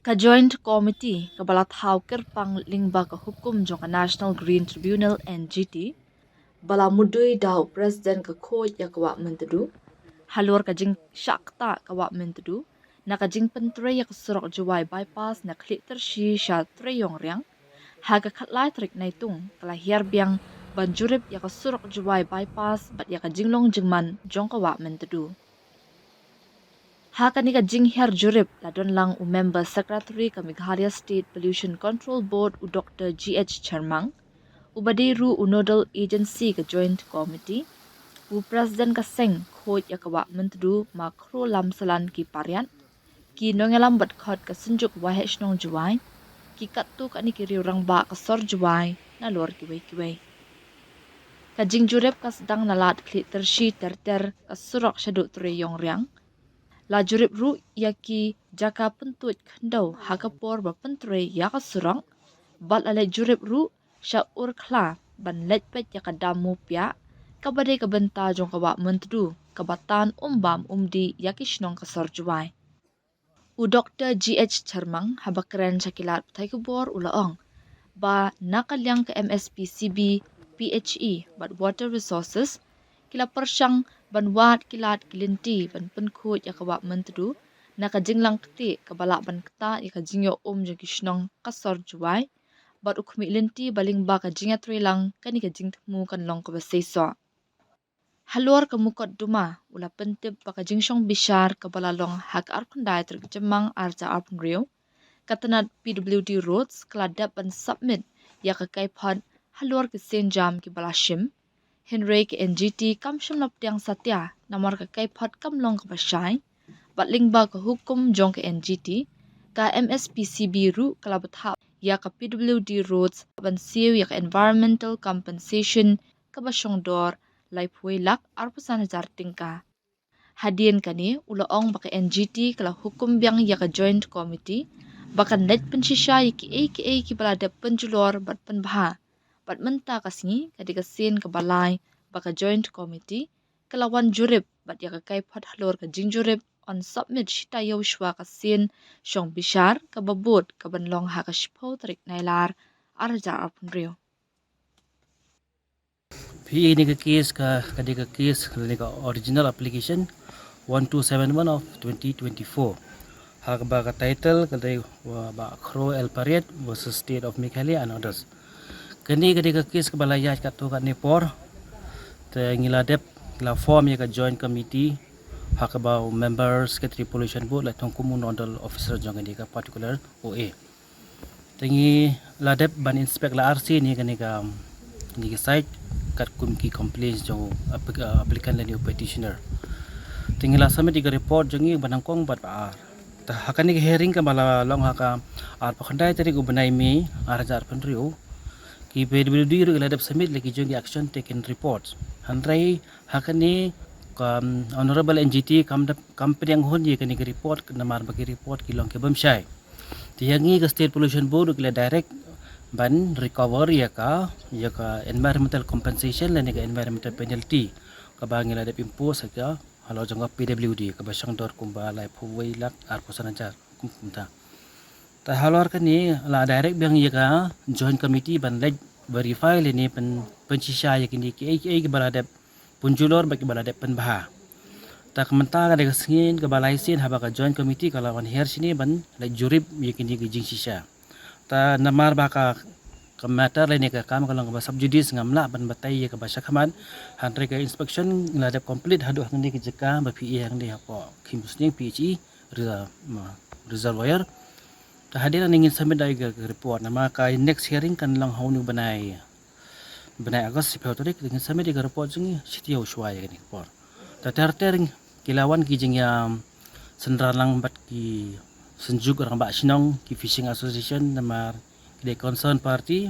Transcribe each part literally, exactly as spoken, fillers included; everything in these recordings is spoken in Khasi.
Ka Joint Committee kaba la thaw kyrpang lyngba ka hukum jong ka National Green Tribunal, N G T, ba la mudui da u President ka Khuid ïa ka Wah Myntdu halor ka jingshah ktah ka Wah Myntdu na ka jingpyntrei ïa ka surok Jowai Bypass na Khliehtyrshi sha Treiongriang, ha ka khatlai tarik Naitung ka la hiar biang ban jurip ïa ka surok Jowai Bypass bad ïa ka jinglong jingman jong ka Wah Myntdu. Ha kane ka jinghiar jurip la don lang u Member Secretary ka Meghalaya State Pollution Control Board, u Doctor G H Chyrmang, uba dei ruh u Nodal Agency ka Joint Committee, u President ka Seng Khuid ïa ka Wah Myntdu, Ma Khrollamsalan Kipariat, ki nongïalam bad khot ka Synjuk Waheh Shnong Jowai, ki katto katne ki riew rangbah ka sor Jowai, nalor kiwei kiwei. Ka jingjurip ka sdang na lad Khliehtyrshi ter ter ka surok shaduh Treiongriang. La jurip ruh ïa ki jaka pyntuid khyndew ha ka por ba pyntrei ïa ka surok, bad la leit jurip ruh sha Urkhla ban leit peit ïa ka dam Mupiah, kaba dei ka bynta jong ka Wah Myntdu kaba tan um bam um dih ïa ki shnong ka sor Jowai. U Doctor G H Chyrmang haba kren sha ki lad pathai khubor u la ong ba na ka liang ka M S P C B, P H E bad Water Resources ki la pyrshang ban wad ki lad ki lynti ban pynkhuid ïa ka Wah Myntdu na ka jinglangktieh kaba lah ban ktah ïa ka jingïoh um jong ki shnong ka sor Jowai, bad u khmih lynti ba lyngba ka jingïatreilang kane ka jingthmu kan long kaba seisoh. Halor ka mukotduma u la pyntip ba ka jingshong bishar kaba la long ha ka arphew khyndai tarik Jymmang arhajar arphew hynriew, ka tnat P W D Roads ka la dep ban submit ïa ka kaiphod halor ki sienjam kiba la shim. Hynrei ka N G T kam shym la pdiang satia namar ka kaiphod kam long kaba shai. Bad lyngba ka hukum jong ka N G T, ka M S P C B ruh ka la bthah ïa ka P W D Roads ban siew ïa ka environmental compensation kaba shongdor laiphew lak arphew san hajar tyngka. Hadien kane u la ong ba ka N G T ka la hukum biang ïa ka Joint Committee ba kan leit pynshisha ïa kiei kiei kiba la dep pynjulor bad pynbha. Bad mynta ka sngi ka dei ka sien kaba lai ba ka Joint Committee ka la wan jurip bad ïa ka kaiphod halor ka jingjurip yn submit shi taïew shuwa ka sien shong bishar kaba bud kaban long ha ka shiphew tarik Nailar arhajar arphew hynriew. Phi i kane ka case ka, ka dei ka case lane ka original application one two seven one of twenty twenty-four. Ha kaba ka title ka dei, uh, Bah Khrollamsalan Kipariat versus State of Meghalaya and others. Kane ka dei ka case kaba la ïaid katto katne por. Te ngi la dep, la form ïa ka joint committee ha kaba u member secretary Pollution Board la thung kum u nodal officer jong kane ka particular O A. Te ngi la dep ban inspect la arsien ïa kane ka, kane ka site katkum ki complaints jong u applic-, uh, applicant lane u petitioner. Te ngi la submit ïa ka report jong ngi ba nyngkong bad ba ar. Te ha kane ka hearing kaba la long ha ka arphew khyndai tarik u bnai May arhajar arphew hynriew, ki P W D ruh ki la dep submit la ki jong ki action taken reports. Hynrei ha kane ka, um, Honorable N G T kam dep, kam pdiang hun ïa kane ka report namar ba ki report ki long ki bym shai. Te ïa ngi ka State Pollution Board ki la direct ban recover ïa ka, ïa ka environmental compensation lane ka environmental penalty kaba ngi la dep impose ha ka halor jong ka P W D kaba shongdor kumba laiphew wei lak arphew san hajar kum kumta. Te halor kane la direct biang ïa ka joint committee ban leit verify lane pyn, pynshisha ïa kine kiei kiei kiba la dep pynjulor bad kiba la dep pynbha. Te ka mynta ka dei ka sngi kaba lai sien haba ka joint committee ka la wan hiar shane ban leit jurip ïa kine ki jingshisha. Te namar ba ka, ka matter lane ka kam ka long kaba sub judice ngam lah ban batai ïa kaba shakhmat. Hynrei ka inspection la dep complete haduh hangne ka jaka ba phi i hangne hapoh Khimusniang P H E re-, ma, reservoir. Te hadien nangta ngin submit da ïa ka report namar ka next hearing kan long ha une u bnai, bnai August shiphew tarik, te ngin submit ïa ka report jong ngi shi taïew shuwa ïa kane ka por. Te ter ter ki la wan ki jingïasynran lang bad ki Synjuk Rangbah Shnong, ki fishing association namar ki dei concern party.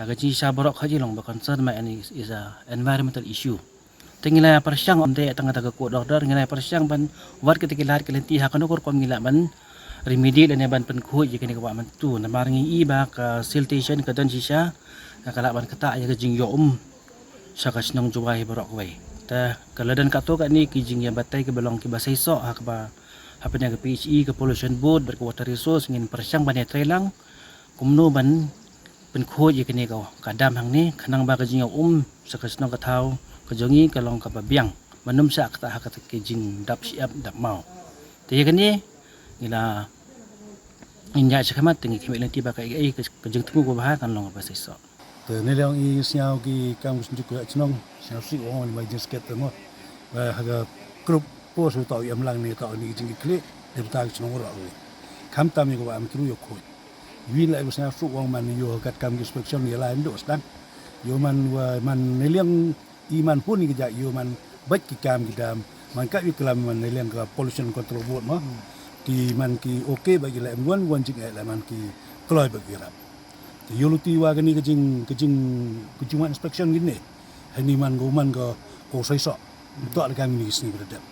Ha ka jingshisha baroh ka jinglong ba concern ma, and is, is a environmental issue. Te ngi la pyrshang, ym dei tang kata ka court order, ngi la pyrshang ban wad kita ki lad ki lynti ha kano ka rukom ngi lah ban remedy lane ban pynkhuid ïa kane ka Wah Myntdu. Namar ngi i ba ka siltation ka don shisha ka lah ban ktah ïa ka jingïoh um sha ka shnong Jowai baroh kawei. Te ka la don katto katne ki jingïabatai kiba long kiba seisoh ha kaba Hapdeng ka P H E, ka Pollution Board bad ka Water Resource ngin pyrshang ban ïatreilang kumno ban pynkhuid ïa kane ka, ka dam hangne, khnang ba ka jingïaum sa ka shnong ka thaw ka jong ngi ka long kaba biang, ban ym shah kata ha kata ka jingdap shyiap dap maw. Te ïa kane ngi la, ngin ïaid shakhmat te ngi khmih lynti ba ka, ka, ka jingthmu kaba bha kan long kaba shisha. Te ne long i sñiaw ki kam ki synjuk ka shnong, sñiaw sih ong ni mai jingskhet te mo. Ba ha ka group post u tau i em lang ne tau ni jingkitkhlieh, dei bynta ka shnong waroh. Khamtam i ka Wah Myntdu ïoh khuid. Win la i sñiaw suk ong man ïoh kat kam ki inspection ni la ndu sdang. Ïoh man wa man ne liang i man hun i ka ja ïoh man bad ki kam ki dam. Man ka i klam man ne liang ka pollution control board mo. Ki man ki okay ba ki la em wan wan jing eh la man ki kloi ba ki rap. Te ïoh luti wa kani ka jing, ka jing, ka jing wan inspection kini. Hani man go man go ko sai so. Tok da kami ni sngi berdem.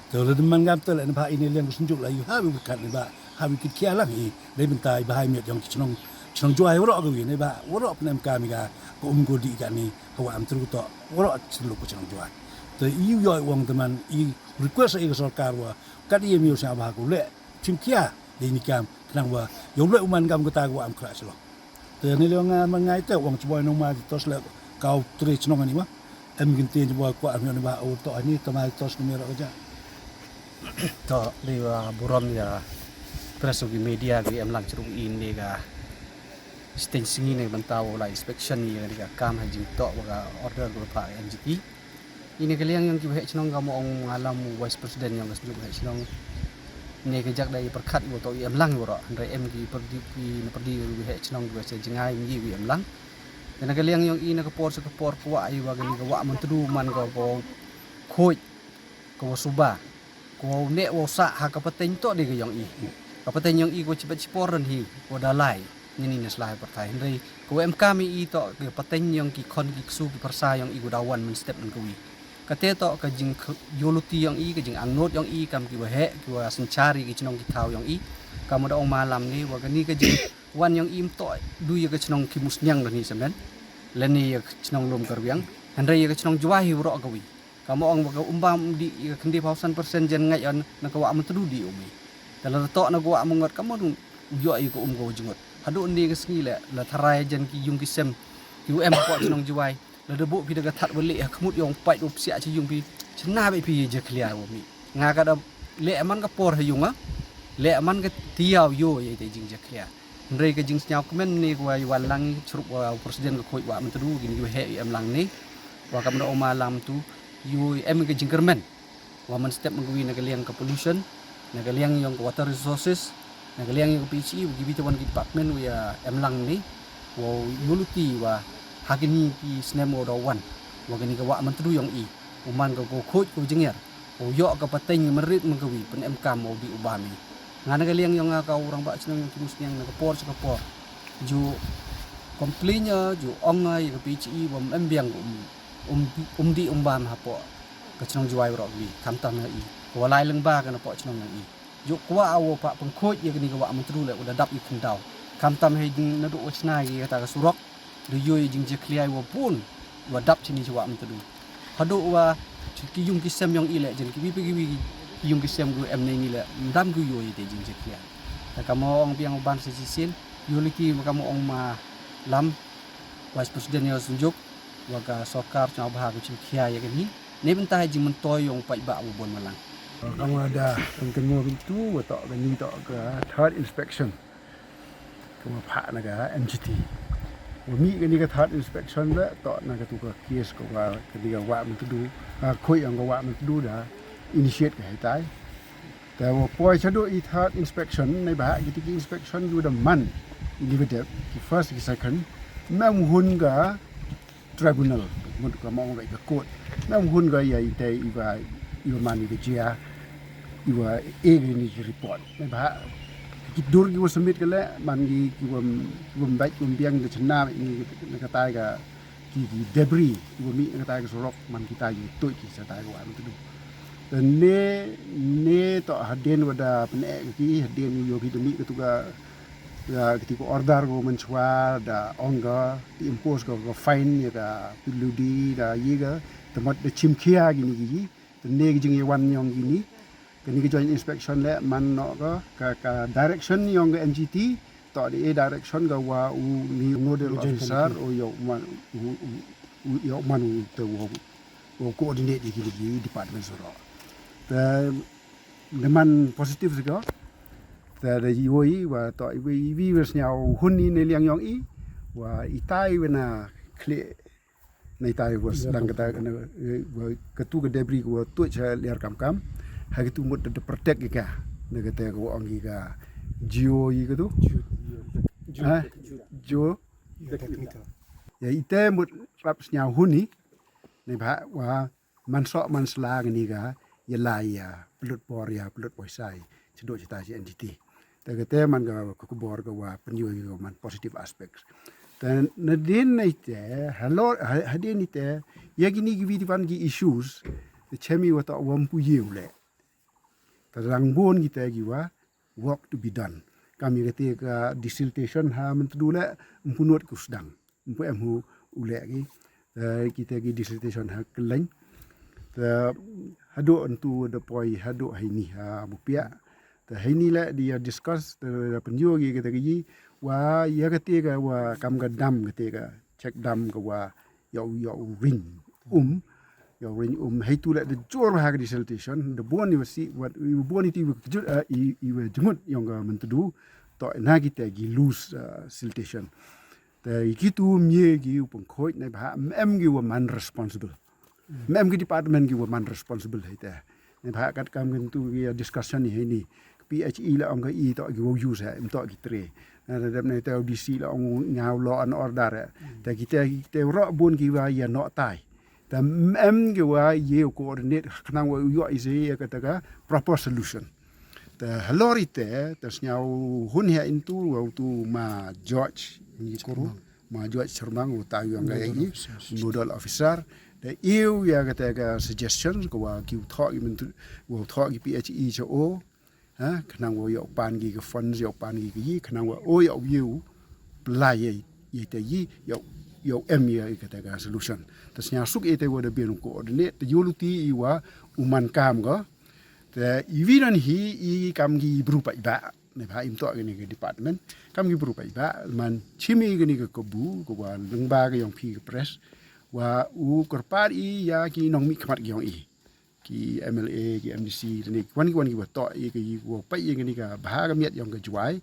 Te la man gam te la ne ba ini liang ko senjuk la yu ha bi bukan ne ba ha bi kit kia lang i. Dei bynta i ba hai miet jong ki chnong, chnong Jwai waroh ko wi ne ba waroh pnem kami ka ko um ko di ka ni ka Wah Myntdu tok waroh chnong ko chnong Jwai. Te i yu yoi wong te man i request i ka sorkar wa kat i mi u sha ba ko le chim kia dei ni kam khnang wa yong le u man gam ko ta ko am khra slo. Te ni leo nga man ngai te wang chiboi nong ma tos le kau tre chnong ani ma. Em gin tin chiboi kwa am ni ba au to ani to ma tos ni mero ja. To dei wa burom ïa press ki media ki em lang chru in ni ka stain sngi ne bynta wa la inspection ni ka kam ha jing to wa ka order ko pa N G T. Ine ka liang yong ki waheh chnong ka mo ong alam vice president yong ka sduk waheh chnong. Ne ka jak da i pyrkhat i wa to i em lang i waroh hynrei em ki pyrdi ki na pyrdi waheh chnong ki waheh jngai mi wi em lang. Te na ka liang yong i na ka por sa ka por kwah i wa ka ni ka Wah Myntdu man ka ko khuid ka wa suba. Ko ne wa sa ha ka pateng to de ka yong i. Ka pateng yong i ko chibat chipor dan hi ko da lai. Ni ni na slai pyrthai hynrei ko em kami i to ka pateng yong ki khon ki ksu ki pyrsa yong i ko da wan mynstep man ko wi. Kate to ka jing ïoh luti yong i ka jing angnot yong i kam ki waheh ki wa synchar i ki chnong ki thaw yong i. Kam da ong malam ni wa ka ni ka jing wan yong i mto du ya ka chnong ki musniang da ni semen. Leni ya ka chnong lum karwiang hynrei ya ka chnong Jwai hi waroh ka wi. Ka mo ong ba ka umbam di ka khyndai phaw san persen jen ngai on na ka Wah Myntdu di umi. Te la to na ka Wah Myngot ka mo u yo i ka um ka jingot. Hadu ni ka sngi le la tharai jen ki yung ki sem ki u em ko chnong Jwai. La da bu pi da ka that wali ha khmut yong pait u psiak chi yung pi chna be pi je khlia u mi. Nga ka da le man ka por ha yung a le man ka tiaw yo ye te jing je khlia. Hynrei ka jingsñiaw kmen ne wa i wan lang chrup wa president ka khuid Wah Myntdu gin yu he em lang ne wa kam da oma lam tu yu em ka jingkyrmen wa man step mengwi na ka liang ka pollution na ka liang yong ka water resources na ka liang yong ka P H E wa ki bita wan ki department wa ya em lang ne wa yu luti wa ha kini ki snem wa da wan wa kini ka Wah Myntdu yong i u man ka ko khuid ko jingir u yo ka pateng merit mengwi pen em kam wa bi u ba mi. Nga na ka liang yong nga ka urang ba chnong yong ki musniang na ka por sa ka por ju complain ya ju ong nga ya ka P H E wa em biang um um di um bam ha po ka chnong Jwai rok wi kam tam na i ko lai leng ba ka na po chnong na i ju kwa awo pa pengkhuid ya kini ka Wah Myntdu le u da dap i khyndaw kam tam he jing na du u chna ya ta ka surok. Du yoi jing je khliai wa bun wa dap chini je Wah Myntdu. Hadu wa ki yung ki sem yong i le jen ki wi ki wi ki yung ki sem gu em ne ni le ndam gu yoi te jing je khliai. Ta ka mo ong biang ban se sin yu liki ma ka mo ong ma lam vice president ya sunjuk wa ka sorkar chang bha ku chim khia ya kini. Ne bynta jing mentoi yong pai ba wa bon malang. Ka mo da pengken mo bintu wa to ka ni to ka third inspection. Ka ma pha na ka M G T. Wa mi ka ni ka third inspection le to na ka tu ka case ka wa ka ni ka Wah Myntdu ka khoi ang ka Wah Myntdu da initiate ka hetai. Ka wa poi chado i third inspection na ba ki ti ki inspection yu da man i ni ka dep ki first ki second. Mem hun ka tribunal mut ka mong wei ka court. Nam hun ka ya i te i wa i wa man i ka jia i wa e ga ni ki report. Me ba ki dur ki wa submit ka le man ki ki wa ki wa bai ki wa biang de chna ni na ka tai ka ki ki debris ki wa mi na ka tai ka surok man ki tai ki tu ki sa tai ka wa tu. Te ne ne to haden wa da pne ki haden yo ki de mi ka tu ka Ya, kiti ko order ko menchwa da ong ka ti impose ko, ko fine ya ka P W D da ye ka temot da chimkhia kini kiji. Te ne ki jingyawan yong kini. Kani ka joint inspection leh man noh ka, ka, ka direction yong ka N G T, toh da e direction ka wa u ni nodal officer, u yoh man, u, u, u yoh man u te wa, wa coordinate ïa kini ki department surok. Te da man positive shuh ka. Te da ïohi wa toh iwi, iwi wa sñiaw hun i ne liang yong i, wa itai wa na khleh na itai wa sdang kata, na, eh, wa katu ka debris ka wa tuid sha liar kam kam. Ha katu mut da protect ïa ka. Na kata ka wa ong ïa ka geo ïa katu. Geo. Ha? Geo. Technical. Ïa ite mut rap sñiaw hun i. Neibhah wa man soh man sla ngani ka ïa la ïa pynlut bor ïa pynlut poisa i. Chadok chita chi N G T. Te kata man ka, ka khubor ka wa pynïoh ïa ka man positive aspects. Te nadien na ite, halor, ha-, hadien ite, ïa kini ki wi wan ki issues, te chem i wa toh wa ym pu ïew leh. Te dang bun kita ki wa work to be done. Kam ïa kata ka desiltation ha Myntdu leh, ym pu nud ku sdang. Ym pu em hu u leh ki. Te kita ki desiltation ha Kylleng. Te haduh ntu da poi haduh haini ha Bupiah. Te haini leh da ïa discuss, te da pynïoh ki kita ki wa ïa kata ka wa kam ka dam kata ka check dam ka wa ïa u, ïa u ring um. Ïa u ring um. Hei tu leh da jur ha ka desiltation. Da bun i wa si, wa, i wa bun i ti wa kjut, eh, i, i wa jngut yong ka Myntdu. Toh na kita ki loose, eh, siltation. Te i kitu mye ki u pynkhot neibhah em ki wa man responsible. Em ki department ki wa man responsible hei te. Neibhah kat kam kin tu ki discussion ni hei ni. P H E la ong ka i toh ki wa use hei, em toh ki tre. Na da dep na te D C la ong ngaw law and order hei. Te kita, kita roh bun ki wa ïa noh tai. Te em ki wa ïa coordinate khnang wa u ïoh i se ïa kata ka proper solution. Te halor ite, te sñiaw hun hei intu, wa utu ma George, ni kuru, ma George Sharmang, u ta yong ka Nodal i, officer. Nodal officer. Te iw ïa kata ka suggestion, ka wa ki u thoh ki Myntdu, wa u thoh ki P H E cha o, ha, khnang wa ïoh pan ki ka funds, ïoh pan ki ka yi, khnang wa o ïoh ïew, pla ïa, ïa te yi, ïoh, ïoh em ïa kata ka solution. Te sñiaw suk ite wa da bien u coordinate, te ïoh luti i wa u man kam ka, te i wi don hi i kam ki bru paidbah, neibhah im toh kani ka department, kam ki bru paidbah, man chim i kani ka kabu, ka wa lyngba ka yong phi ka press, wa u kyrpad i ïa ki nongmihkhmat ki yong i. Ki M L A, ki M D C, kani, wan ki wan ki wa toh i ka i wa pait i kani ka bha ka miat yong ka Jwai,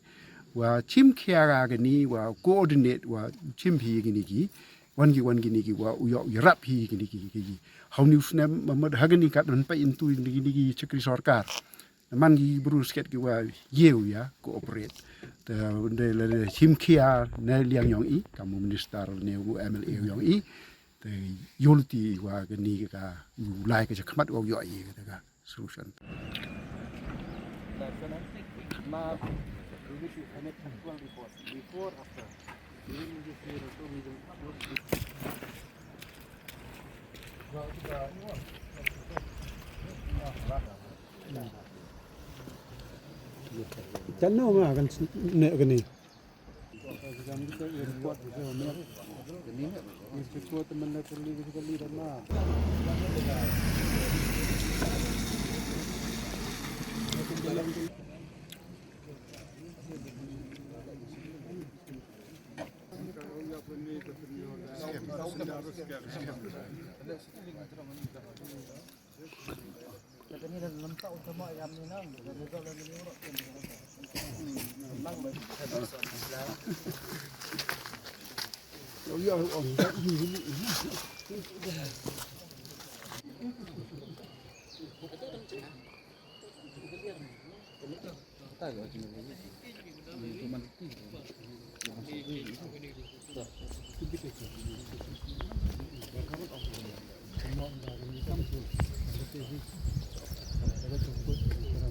wa chim khia ka kani, wa coordinate, wa chim phi kani ki, wan ki wan kini ki wa u ïoh u ïarap hi kini ki, ki, ki. Hau ni u snem ma mut ha kani kat man peit intu kini ki chakri sorkar. Man ki bru sket ki wa ïew ïa cooperate. Te de la de chim khia ne liang yong i, kam u minister ne u M L A yong i. Te ïoh luti wa kani ka u lai ka chakhmat wa u ïoh i ka solution. Chano ma kan ne kani.